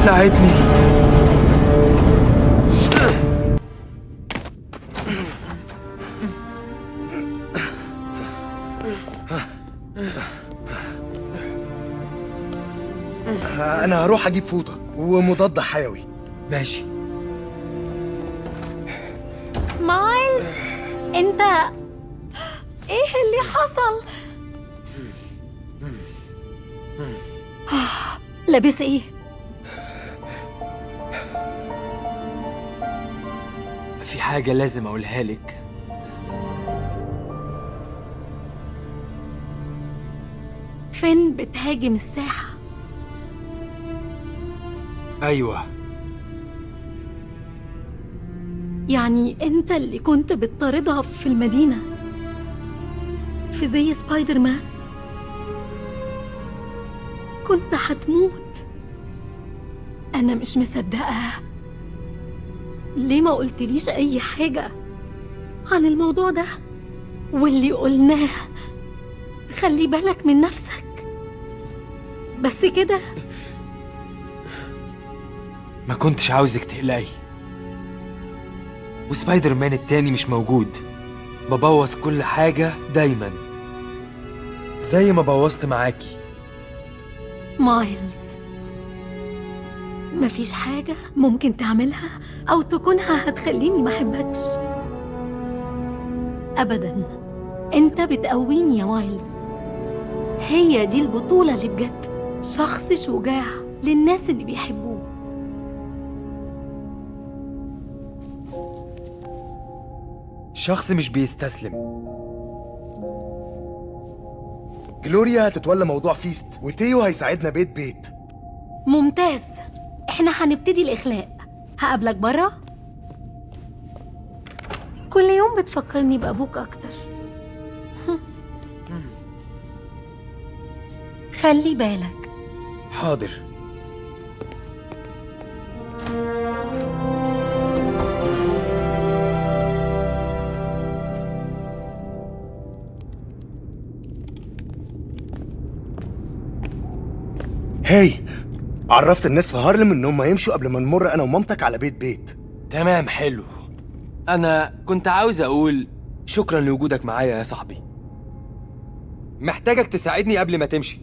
ساعدني. انا هروح اجيب فوطه ومضاد حيوي. ماشي. مايلز، انت ايه اللي حصل؟ لابس ايه؟ في حاجة لازم أقولها لك. فين بتهاجم الساحة؟ أيوة. يعني انت اللي كنت بتطاردها في المدينة في زي سبايدر مان؟ كنت هتموت. انا مش مصدقة. ليه ما قلتليش اي حاجة عن الموضوع ده؟ واللي قلناه، خلي بالك من نفسك. بس كده. ما كنتش عاوزك تقلقي. وسبايدر مان التاني مش موجود. ببوظ كل حاجة دايما، زي ما بوظت معاكي. مايلز، مفيش حاجة ممكن تعملها أو تكونها هتخليني ما أحبكش أبدا. أنت بتقويني يا مايلز. هي دي البطولة اللي بجد، شخص شجاع للناس اللي بيحبوه. شخص مش بيستسلم. جلوريا هتتولى موضوع فيست، وتيو هيساعدنا بيت بيت. ممتاز، احنا هنبتدي الإخلاء. هقابلك برا. كل يوم بتفكرني بأبوك أكتر. خلي بالك. حاضر. هاي، عرفت الناس في هارلم ان هم يمشوا قبل ما نمر انا ومامتك على بيت بيت. تمام، حلو. أنا كنت عاوز أقول شكرا لوجودك معايا يا صاحبي. محتاجك تساعدني قبل ما تمشي.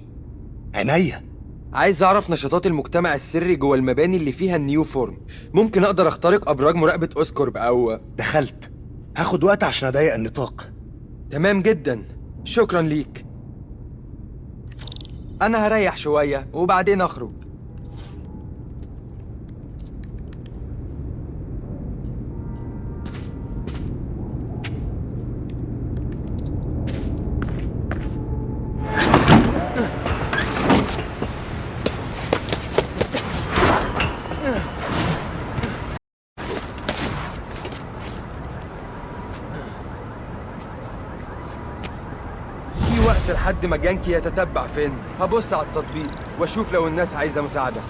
عينيا. عايز أعرف نشاطات المجتمع السري جوه المباني اللي فيها ال Nuform. ممكن أقدر أخترق أبراج مراقبة أوسكورب أو... دخلت. هاخد وقت عشان أضيق النطاق. تمام جدا، شكرا ليك. أنا هريح شوية وبعدين أخرج. في وقت لحد ما جانكي يتتبع فين. هبص على التطبيق واشوف لو الناس عايزة مساعدة.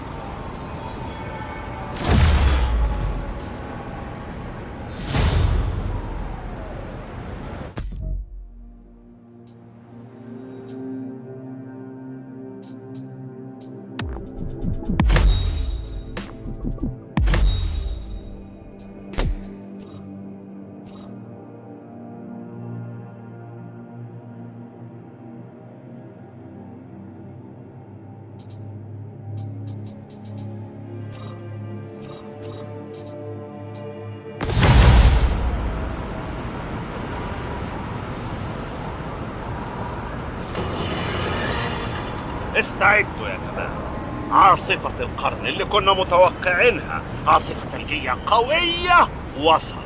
استعدوا يا جماعة، عاصفة القرن اللي كنا متوقعينها، عاصفة ثلجية قوية وصلت.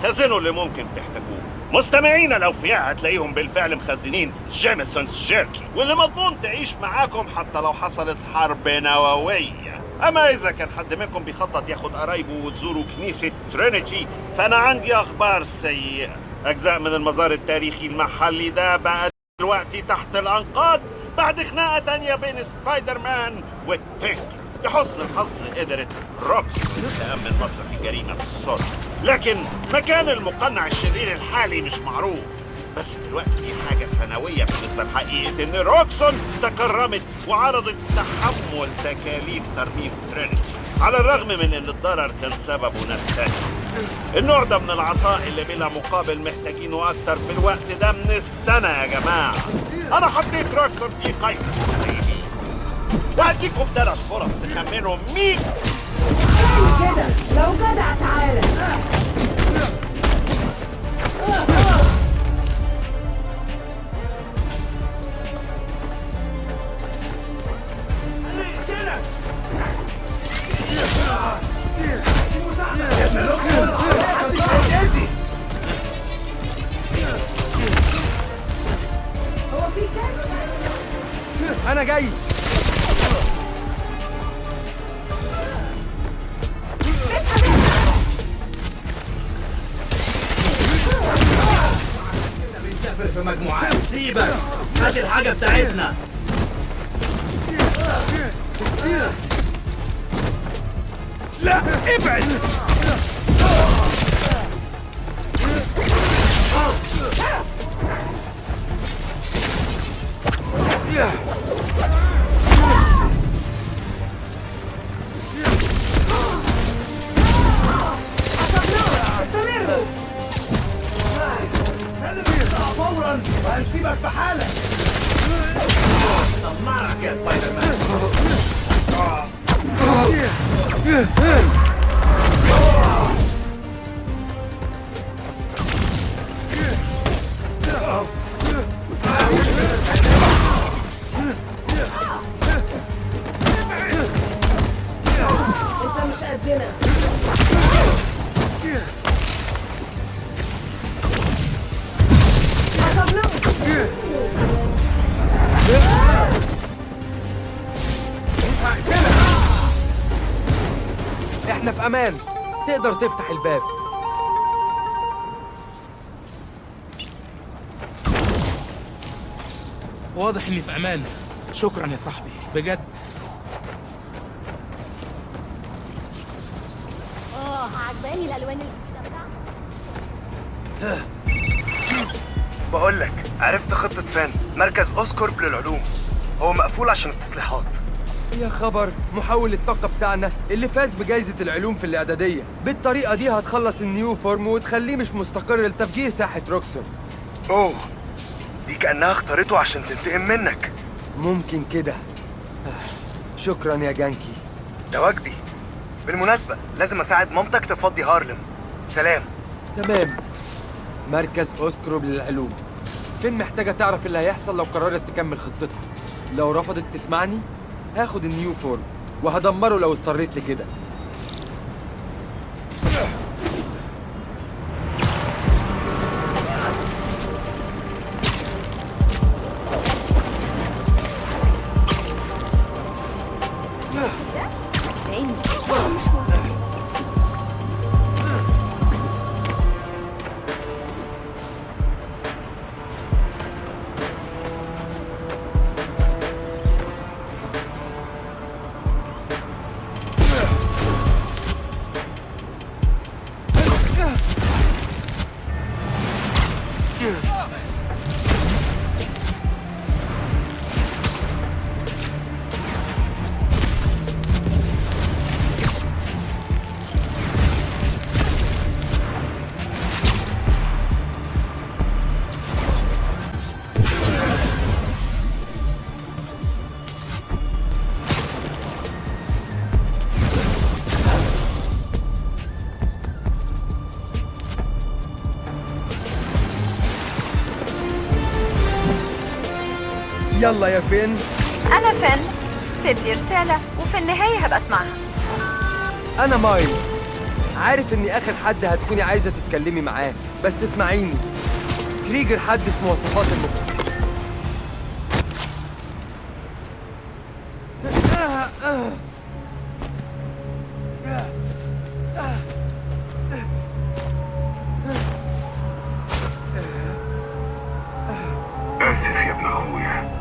خزنوا اللي ممكن تحتاجوه. مستمعينا الأوفياء هتلاقيهم بالفعل مخزنين Jameson's Jerky، واللي مضمون تعيش معاكم حتى لو حصلت حرب نووية. أما إذا كان حد منكم بيخطط ياخد قرايبه وتزوروا كنيسة ترينيتي، فأنا عندي أخبار سيئة. أجزاء من المزار التاريخي المحلي ده بقى دلوقتي تحت الأنقاض بعد خناقة تانية بين سبايدر مان والتينكر. لحسن الحظ قدرت روكس تأمن مسرح الجريمة بالسرعة، لكن مكان المقنع الشرير الحالي مش معروف. بس دلوقتي دي حاجة سنوية بالنسبة لحقيقة إن روكسون تكرمت وعرضت تحمل تكاليف ترميم ترينيتي، على الرغم من إن الضرر كان سببه ناس تانية. النوع ده من العطاء اللي بلا مقابل محتاجينه أكتر في الوقت ده من السنة يا جماعة. أنا حطيت روكسون في قائمة الطيبين، وهديكم 3 فرص تخمنوا مين. كده لو جدع تعالى. أنا جاي. بنسافر في مجموعات. سيبك، هات الحاجة بتاعتنا. لا ابعد. استمروا. سلم البضاعة فورا وهنسيبك في حالك. دمرك يا سبايدر مان. انت مش قدنا. احنا في امان، تقدر تفتح الباب. واضح اني في امان. شكرا يا صاحبي بجد. عجباني الالوان الجديدة بتاعتك. بقول لك عرفت خطة فان، مركز أوسكورب للعلوم. هو مقفول عشان التصليحات. يا خبر، محول الطاقة بتاعنا اللي فاز بجائزة العلوم في الإعدادية. بالطريقة دي هتخلص ال Nuform وتخليه مش مستقر لتفجير ساحة روكسون. أوه، دي كأنها اختارته عشان تنتقم منك. ممكن كده. شكرا يا جانكي. ده واجبي. بالمناسبة لازم أساعد مامتك تفضي هارلم. سلام. تمام. مركز أوسكروب للعلوم. فين محتاجة تعرف اللي هيحصل لو قررت تكمل خطتها. لو رفضت تسمعني هاخد ال Nuform وهدمره لو اضطريت لكده. يلا يا فين. أنا فين، سيب لي رسالة وفي النهاية هبقى اسمعها. أنا مايلز. عارف إني آخر حد هتكوني عايزة تتكلمي معاه، بس اسمعيني. كريجر حدث مواصفات المخ. آسف يا ابن أخويا.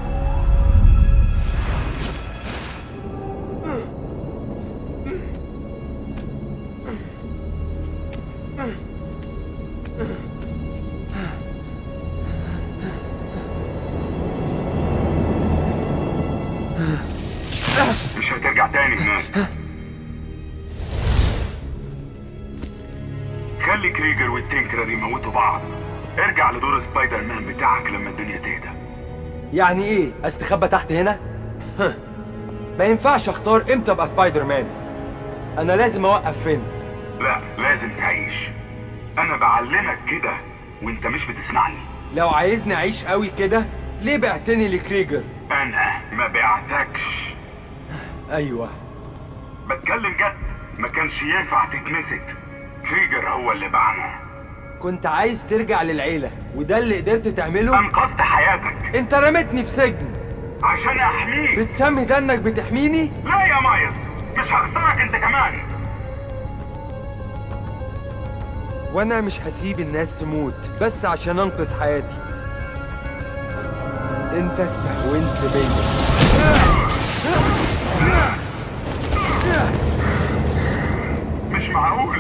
خلي كريجر والتينكرر يموتوا بعض. ارجع لدور سبايدر مان بتاعك لما الدنيا تهدى. يعني ايه؟ استخبى تحت هنا؟ ما ينفعش اختار امتى ابقى سبايدر مان. انا لازم اوقف فين. لا، لازم تعيش. انا بعلمك كده وانت مش بتسمعني. لو عايزني اعيش قوي كده ليه بعتني لكريجر؟ انا ما بعتكش. ايوه بتكلم جد، ما كانش ينفع تتمسك. كريجر هو اللي باعنا. كنت عايز ترجع للعيلة وده اللي قدرت تعمله؟ انقذت حياتك. انت رميتني في سجن عشان احميك. بتسمي ده انك بتحميني؟ لا يا مايلز، مش هخسرك انت كمان. وانا مش هسيب الناس تموت بس عشان انقذ حياتي. انت استهونت بيا. مش معقول،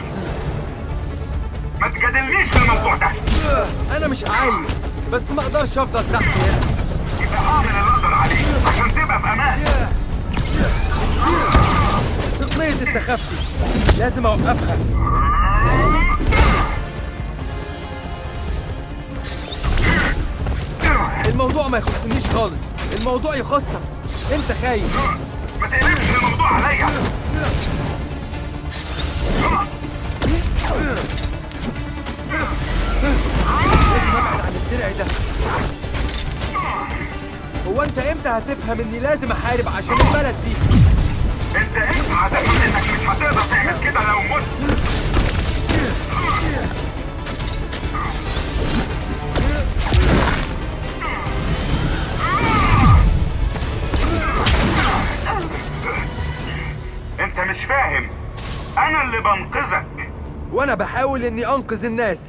ما تجادلنيش في الموضوع ده. انا مش عايز، بس ما اقدرش افضل تحت هنا. يبقى اعمل اللي اقدر عليه عشان تبقى في امان. تقنية التخفي لازم اوقفها. الموضوع ما يخصنيش خالص، الموضوع يخصك انت. خايف؟ ما تقلبش الموضوع عليا. لازم ابعد عن الدرع ده. هو انت امتى هتفهم اني لازم احارب عشان البلد دي؟ انت امتى هتفهم انك مش هتقدر تعمل كده لو مت؟ انت مش فاهم، انا اللي بنقذك. وانا بحاول اني انقذ الناس.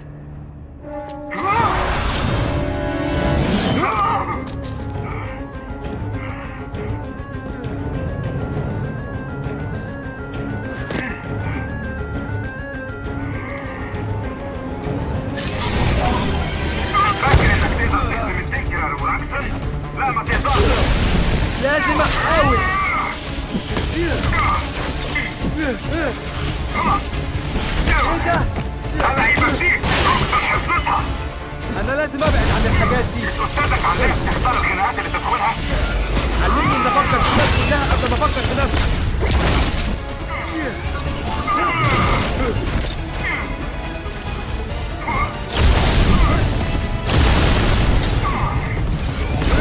فاكر انك تقدر تهزم التنكرر وراكسون؟ لا ما تقدرش. لازم احاول. ايه ده؟ انا هيبقى روكسون حفظتها. انا لازم ابعد عن الحاجات دي. استاذك علمك تختار الخناقات اللي تدخلها؟ علمني ان افكر في الناس كلها قبل ما افكر في نفسي.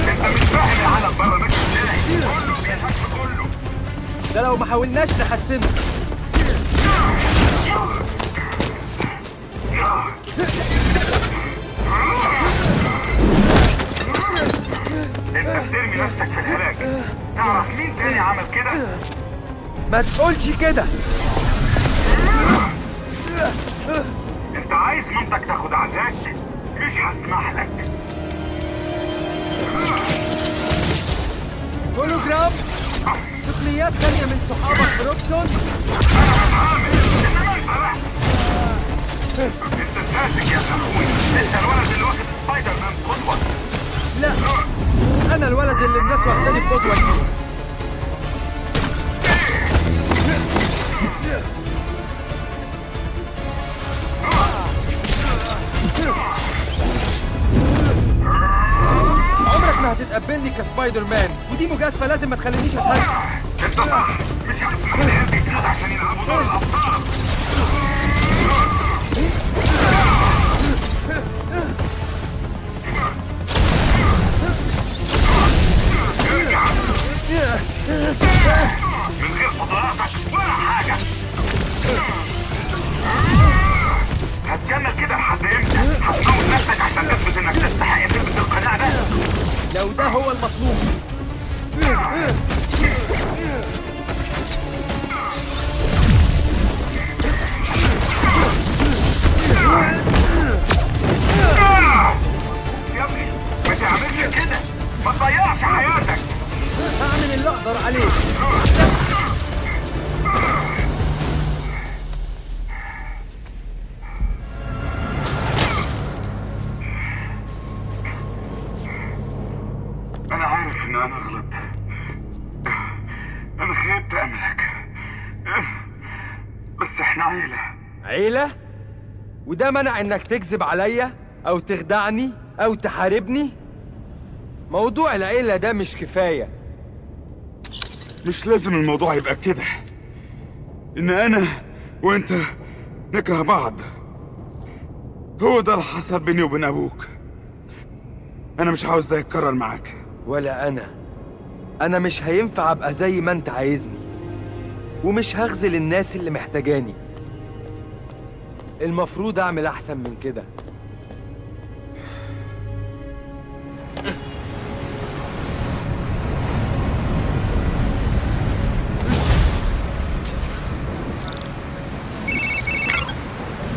انت مش فاهم العالم بره ماشي ازاي، كله بيضحك في كله. ده لو ما حاولناش نحسنه. انت بترمي نفسك في الهلاك. تعرف مين تاني عمل كده؟ ما تقولش كده. انت عايز مامتك تاخد عزاك؟ مش هسمح لك. هولوجرام؟ تقنيات تانية من صحابك في روكسون؟ انا بتعامل، انما انت لا. انت ساذج يا اخوي، انت الولد اللي واخد سبايدر مان قدوة. لا، انا الولد اللي الناس واخداني قدوة. عمرك ما هتتقبلني كسبايدر مان، ودي مجازفة لازم ما تخلينيش اتهز. انت صح، مش هسمح لهذه الناس عشان يلعبوا دور الابطال. ارجع من غير قدراتك ولا حاجة. هتكمل كده لحد امتى؟ هتموت نفسك عشان تثبت انك تستحق تلبس القناع ده؟ لو ده هو المطلوب. يا ابني ما تعملش كده، ما تضيعش حياتك. هعمل اللي اقدر عليه. انا عارف ان انا غلطت، انا خيبت املك، بس احنا عيلة. عيلة؟ وده منع إنك تكذب عليا أو تخدعني أو تحاربني؟ موضوع العيلة ده مش كفاية. مش لازم الموضوع يبقى كده، إن أنا وأنت نكره بعض. هو ده اللي حصل بيني وبين أبوك. أنا مش عاوز ده يتكرر معاك. ولا أنا مش هينفع أبقى زي ما أنت عايزني، ومش هخذل الناس اللي محتاجاني. المفروض أعمل أحسن من كده.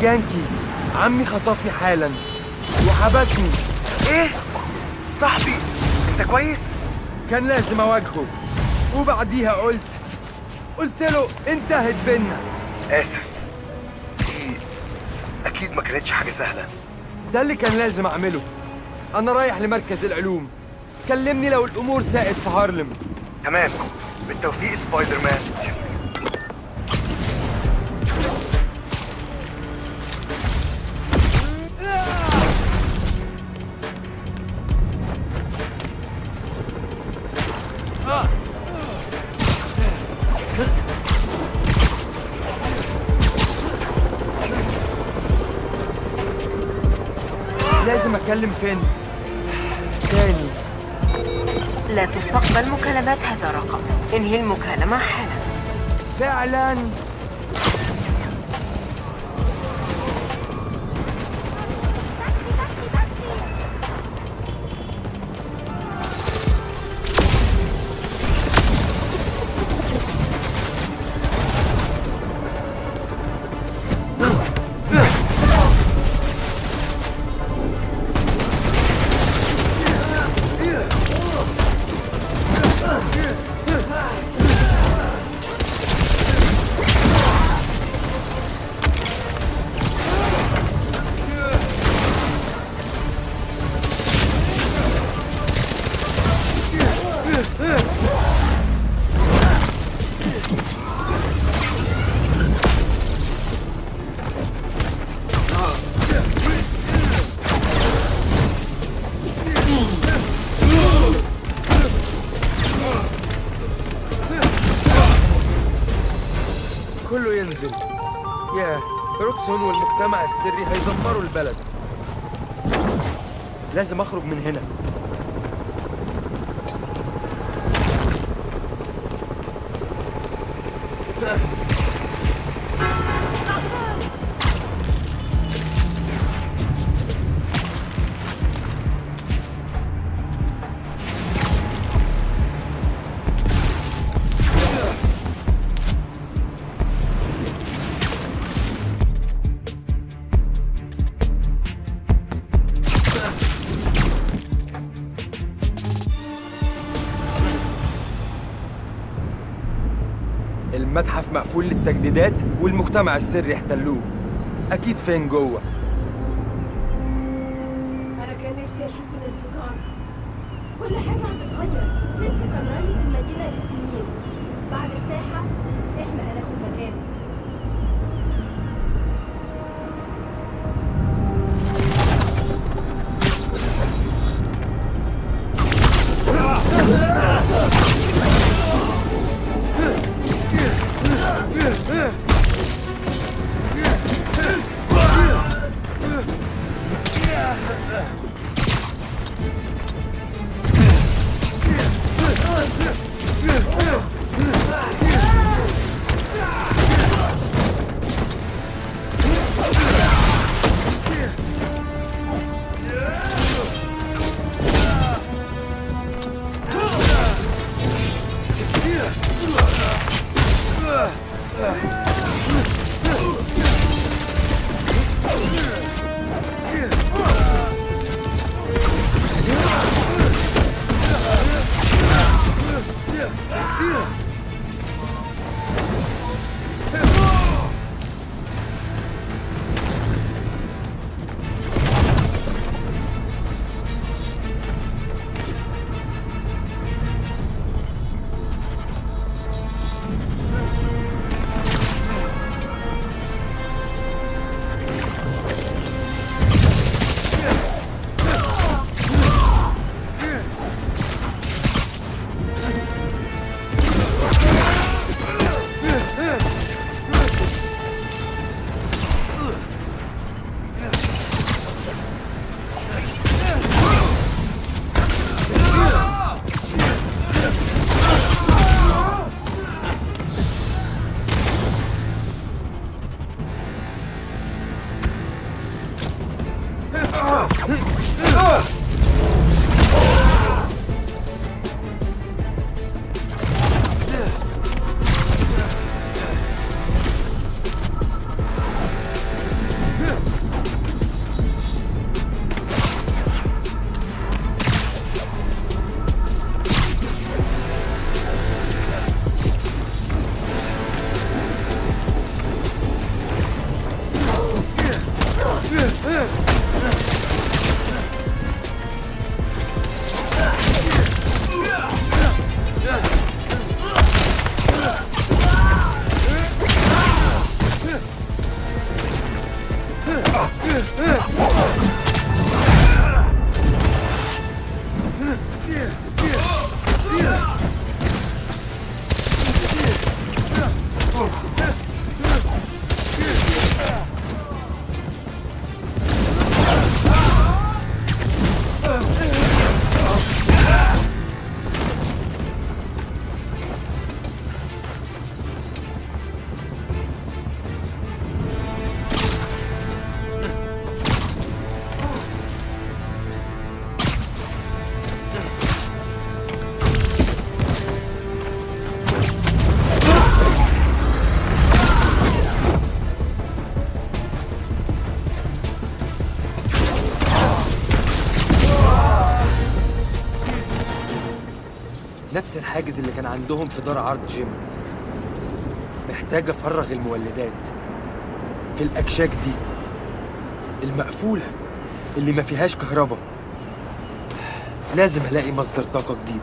جانكي، عمي خطفني حالا وحبسني. ايه؟ صاحبي انت كويس؟ كان لازم اواجهه، وبعديها قلت له انتهت بينا. اسف، دي اكيد ما كانتش حاجة سهلة. ده اللي كان لازم اعمله. انا رايح لمركز العلوم، كلمني لو الامور ساءت في هارلم. تمام، بالتوفيق سبايدر مان. لازم أكلم فين تاني. لا تستقبل مكالمات هذا الرقم، انهي المكالمة حالا. فعلا. كله ينزل. ياه، روكسون والمجتمع السري هيدمروا البلد. لازم أخرج من هنا. المتحف مقفول للتجديدات والمجتمع السري احتلوه. أكيد فين جوه. أنا كان نفسي أشوف الانفجار. كل حاجة هتتغير. فيسك كان رئيس المدينة لسنين، بعد الساحة إحنا هناخد مكانه. نفس الحاجز اللي كان عندهم في دار عرض جيم. محتاج افرغ المولدات في الاكشاك دي المقفولة اللي ما فيهاش كهرباء. لازم الاقي مصدر طاقة جديد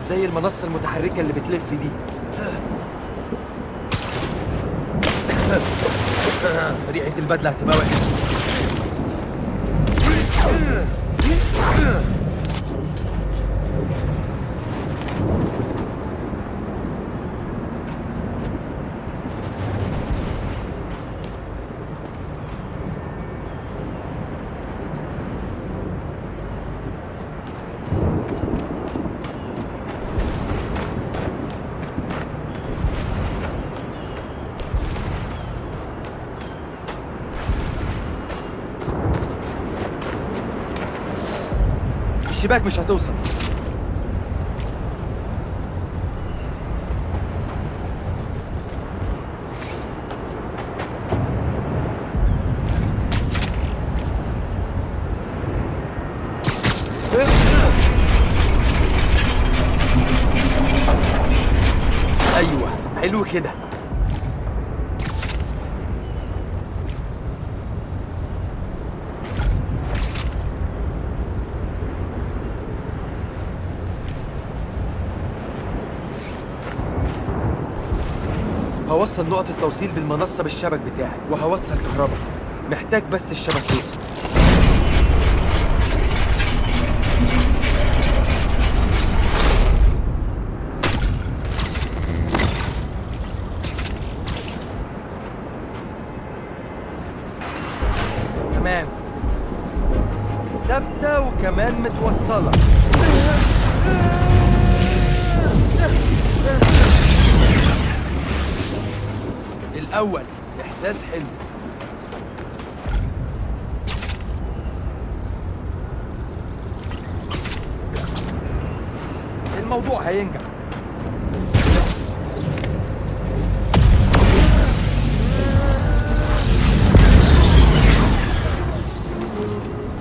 زي المنصة المتحركة اللي بتلف دي. ريحة البدلة هتبقى وحشة. الشباك مش هتوصل. ايوه حلو كده. هوصل نقطة التوصيل بالمنصة بالشبك بتاعي وهوصل كهرباء. محتاج بس الشبك يوصل. تمام، ثابتة وكمان متوصلة. الأول إحساس حلو. الموضوع هينجح.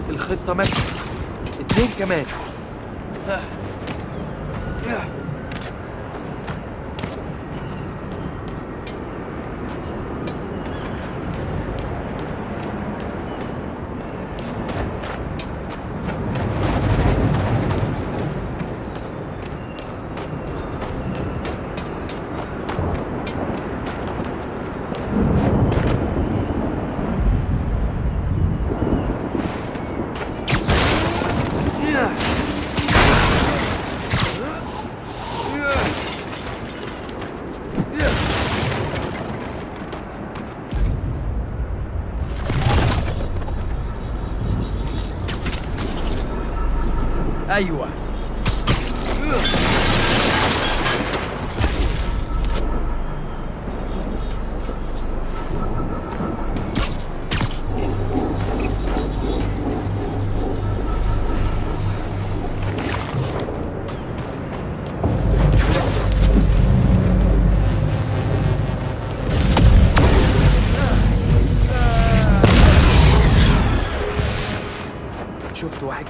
الخطة ماشية. 2 كمان. ايوه.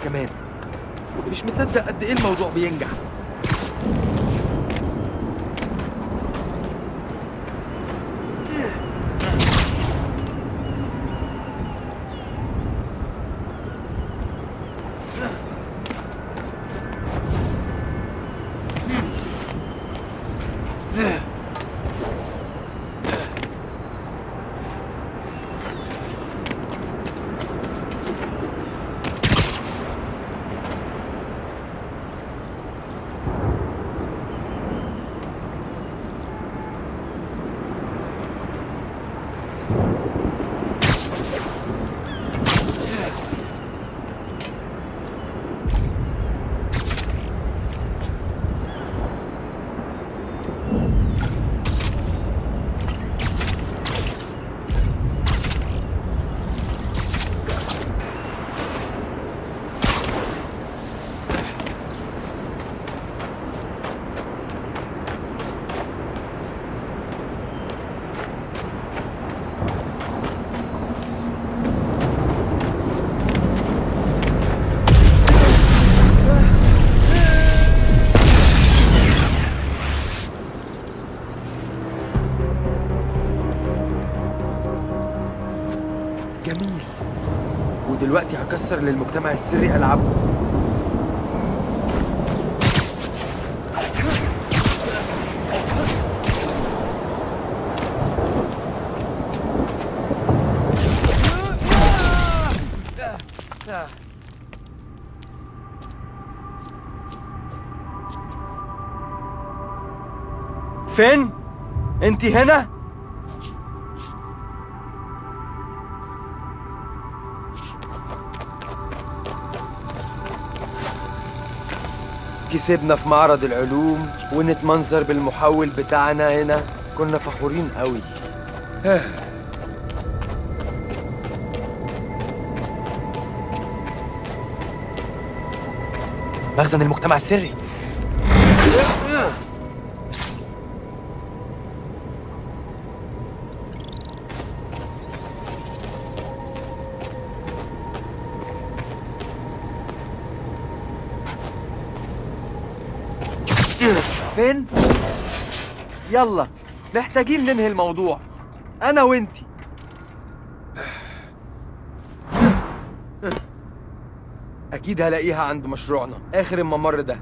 كمان. مش مصدق قد ايه الموضوع بينجح. جميل. ودلوقتي هكسر للمجتمع السري ألعابهم. فين؟ انت هنا؟ كسبنا في معرض العلوم ونتمنظر بالمحول بتاعنا هنا، كنا فخورين قوي. مخزن المجتمع السري. فين؟ يلا محتاجين ننهي الموضوع أنا وإنتي. أكيد هلاقيها عند مشروعنا آخر الممر ده.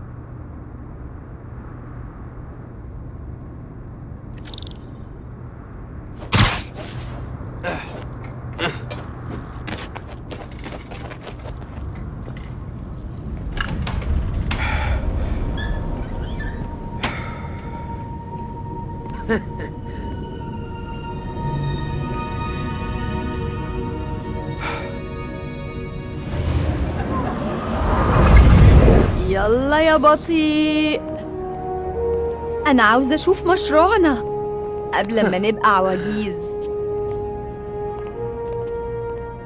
يلا يا بطيء، أنا عاوزة أشوف مشروعنا قبل ما نبقى عواجيز.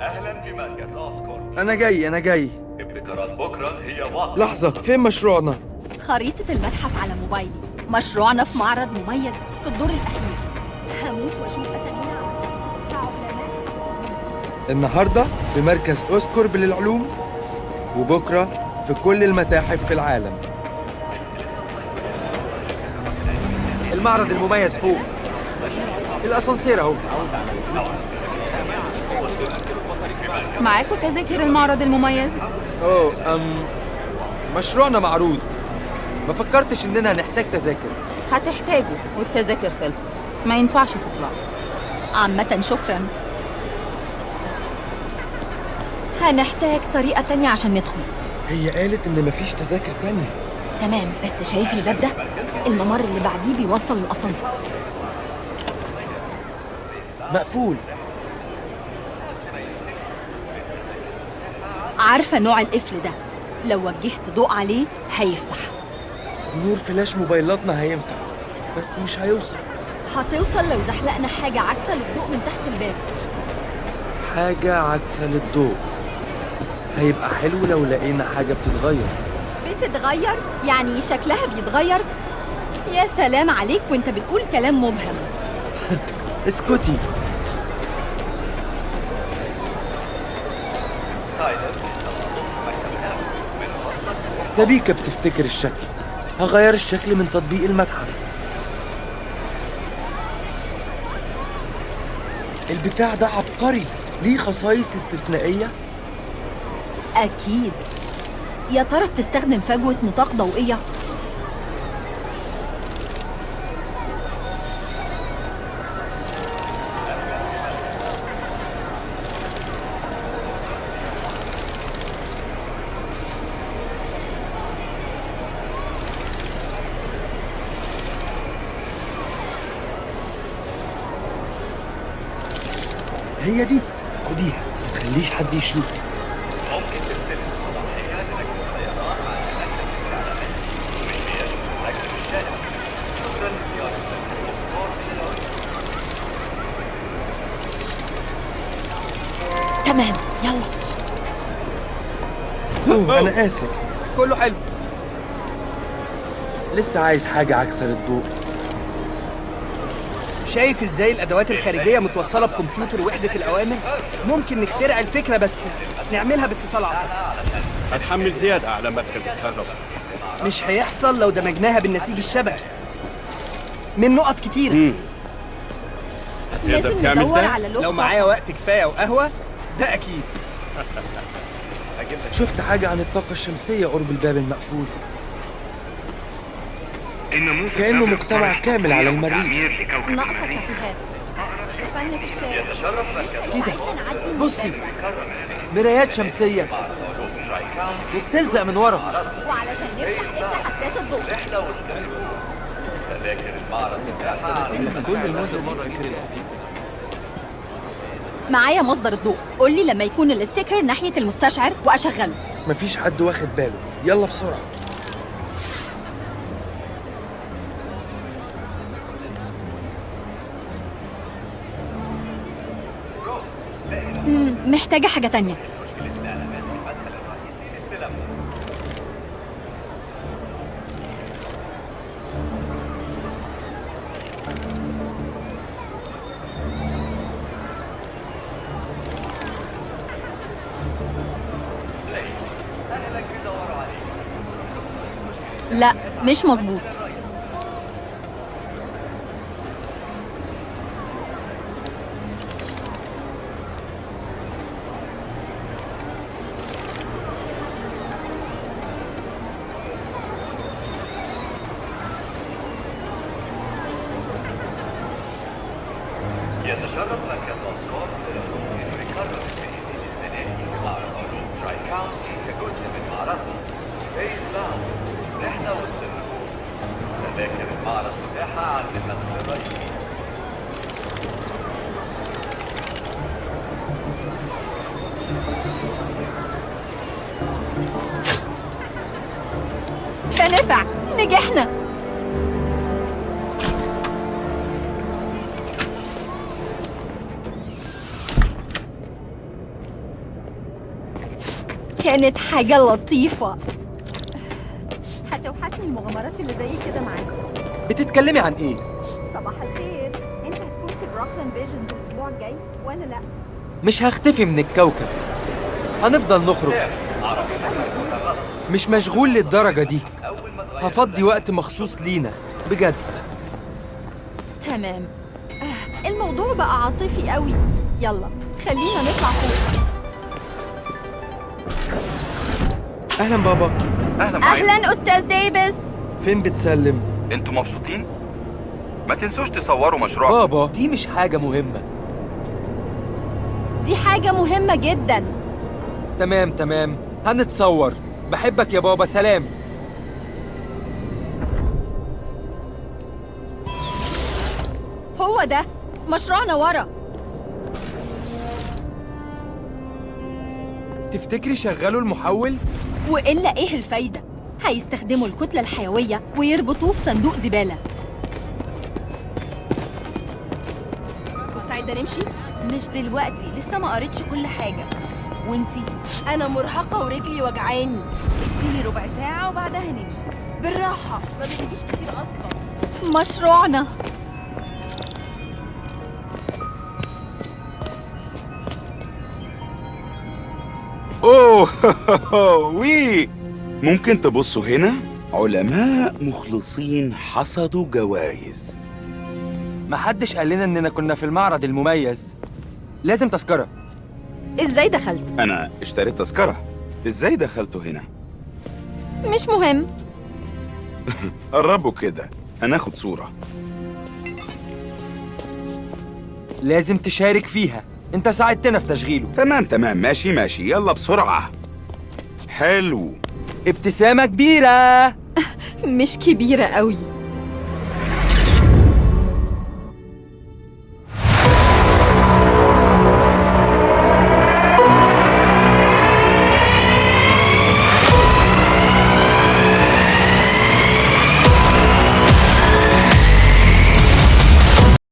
أهلا في مركز أوسكورب. أنا جاي أنا جاي. ابتكارات بكرة هي واقع. لحظة، فين مشروعنا؟ خريطة المتحف على موبايلي. مشروعنا في معرض مميز في الدور الأخير. هموت وأشوف أسامينا. النهاردة في مركز أوسكورب للعلوم، وبكرة في كل المتاحف في العالم. المعرض المميز فوق الأسانسير أهو. معاكوا تذاكر المعرض المميز؟ أوه مشروعنا معروض. ما فكرتش إننا هنحتاج تذاكر. هتحتاجوا، والتذاكر خلصت، ما ينفعش تطلع. عامة شكرا. هنحتاج طريقة تانية عشان ندخل. هي قالت إن مفيش تذاكر تانية. تمام، بس شايف الباب ده؟ الممر اللي بعديه بيوصل للأسانسير. مقفول. عارفة نوع القفل ده، لو وجهت ضوء عليه هيفتح. نور فلاش موبايلاتنا هينفع، بس مش هيوصل. هتوصل لو زحلقنا حاجة عكسة للضوء من تحت الباب. حاجة عكسة للضوء هيبقى حلو لو لقينا حاجة بتتغير. بتتغير؟ يعني شكلها بيتغير؟ يا سلام عليك وانت بتقول كلام مبهم. اسكتي. سبيكة بتفتكر الشكل. هغير الشكل من تطبيق المتحف. البتاع ده عبقري، ليه خصائص استثنائية؟ أكيد. يا ترى بتستخدم فجوة نطاق ضوئية؟ هي دي، خديها، ما تخليش حد يشوف. تمام، يلا. أوه، أنا آسف. كله حلو. لسه عايز حاجة عكسة للضوء. شايف ازاي الادوات الخارجية متوصله بكمبيوتر وحده الاوامر؟ ممكن نخترع الفكرة بس نعملها باتصال عصبي. هنحمل زيادة على مركز الكهرباء. مش هيحصل لو دمجناها بالنسيج الشبكي من نقط كتيرة. هتقدر لازم تعمل ندور ده؟ على لوح لو معايا وقت كفاية وقهوة ده اكيد. شفت حاجة عن الطاقة الشمسية قرب الباب المقفول. كأنه مجتمع كامل على المريخ. ناقصة كافيهات وفن في الشارع. كده بصي، مرايات شمسية وبتلزق من ورا. وعلشان نفتح افتح حساس الضوء. معايا مصدر الضوء، قولي لما يكون الاستيكر ناحية المستشعر وأشغله. مفيش حد واخد باله، يلا بسرعة. محتاجة حاجة تانية. لا، مش مظبوط. ده نفع، نجحنا. كانت حاجة لطيفة. هتوحشني المغامرات اللي زي كده معاك. بتتكلمي عن ايه؟ صباح الخير. انت هتكون في بروكلين فيجنز الاسبوع الجاي وانا لا. مش هختفي من الكوكب، هنفضل نخرج. مش مشغول للدرجة دي، هفضي وقت مخصوص لينا بجد. تمام. الموضوع بقى عاطفي قوي. يلا خلينا نطلع فوق. اهلا بابا. اهلا استاذ ديفيس. فين بتسلم؟ انتوا مبسوطين؟ ما تنسوش تصوروا مشروعكم. بابا دي مش حاجة مهمة. دي حاجة مهمة جدا. تمام تمام، هنتصور. بحبك يا بابا، سلام. هو ده مشروعنا ورا. تفتكري شغلوا المحول؟ وإلا إيه الفايدة؟ هيستخدموا الكتلة الحيوية ويربطوه في صندوق زبالة. مستعدة نمشي؟ مش دلوقتي، لسه ما قريتش كل حاجة. وانتي؟ أنا مرهقة ورجلي وجعاني. اديني ربع ساعة وبعدها نمشي بالراحة، ما بتجيش كتير أصلا. مشروعنا. أوه وي، ممكن تبصوا هنا؟ علماء مخلصين حصدوا جوائز. محدش قال لنا إننا كنا في المعرض المميز. لازم تذكرة. ازاي دخلت؟ أنا اشتريت تذكرة. إزاي دخلتوا هنا؟ مش مهم. قربوا كده، هناخد صورة. لازم تشارك فيها، أنت ساعدتنا في تشغيله. تمام تمام، ماشي ماشي، يلا بسرعة. حلو. ابتسامة كبيرة. مش كبيرة قوي.